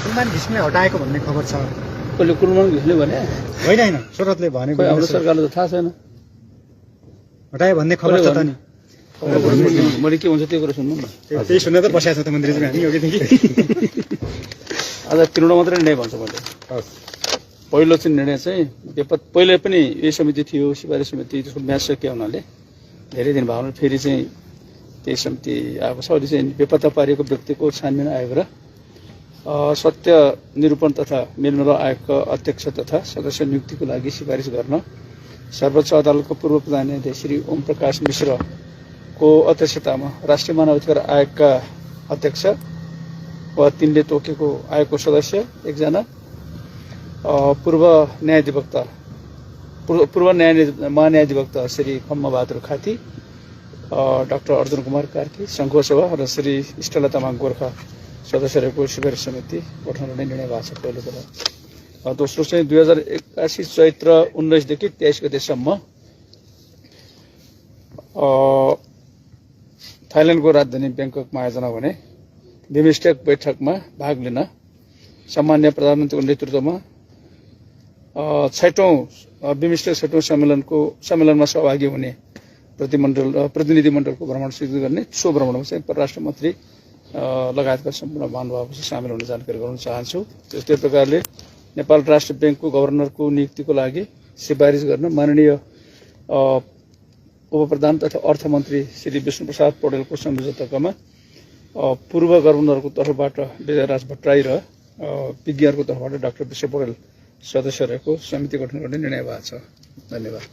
कुलमान घिस्ने हटाएको भन्ने खबर छ। कसले कुलमान घिस्ने भने? होइन शरदले भनेको हाम्रो सरकारलाई त थाहा छैन। हटायो भन्ने खबर छ त नि। मैले के हुन्छ त्यो कुरा सुन्नु न। त्यही सुन्न त बसिया छ त मन्त्रीजी हामी अघिदेखि। आज तिनवटा मात्रै निर्णय भन्छ मैले। पहिलो चाहिँ निर्णय चाहिँ पहिले पनि यो समिति थियो, सिफारिस समिति, त्यसको म्याच सकियो हुनाले धेरै दिन भयो। फेरि चाहिँ त्यही समिति आएको छ। अहिले चाहिँ बेपत्ता पारिएको व्यक्तिको छानबिन आयोग र सत्य निरूपण तथा मेलमिलाप आयोगका अध्यक्ष तथा सदस्य नियुक्तिको लागि सिफारिस गर्न सर्वोच्च अदालतको पूर्व प्रधान न्यायाधीश श्री ओम प्रकाश मिश्रको अध्यक्षतामा राष्ट्रिय मानवाधिकार आयोगका अध्यक्ष वा तिनले तोकेको आयोगको सदस्य एकजना, पूर्व महान्यायाधिवक्ता श्री खम्मा बहादुर खाती, डाक्टर अर्जुन कुमार कार्की सङ्घको सभा र श्री इष्टला तामाङ गोर्खा सदस्यहरूको सिफारिस समिति गठन गर्ने निर्णय भएको छ। पहिलो कुरा। दोस्रो चाहिँ 2081 चैत्र 19 देखि 23 गतेसम्म थाइल्यान्डको राजधानी ब्याङ्ककमा आयोजना हुने बिमस्टेक बैठकमा भाग लिन सामान्य प्रधानमन्त्रीको नेतृत्वमा 6औं बिमस्टेक 6औं सम्मेलनमा सहभागी हुने प्रतिनिधिमण्डलको भ्रमण स्वीकृत गर्ने। सो भ्रमणमा चाहिँ परराष्ट्र मन्त्री लगायतका सम्पूर्ण महानुभावहरू सामेल हुने जानकारी गराउन चाहन्छु। त्यस्तै प्रकारले नेपाल राष्ट्र ब्याङ्कको गभर्नरको नियुक्तिको लागि सिफारिस गर्न माननीय उपप्रधान तथा अर्थमन्त्री श्री विष्णुप्रसाद पौडेलको संयोजकतामा पूर्व गभर्नरको तर्फबाट विजयराज भट्टराई र विज्ञहरूको तर्फबाट डाक्टर विश्व पौडेल सदस्य रहेको समिति गठन गर्ने निर्णय भएको छ। धन्यवाद।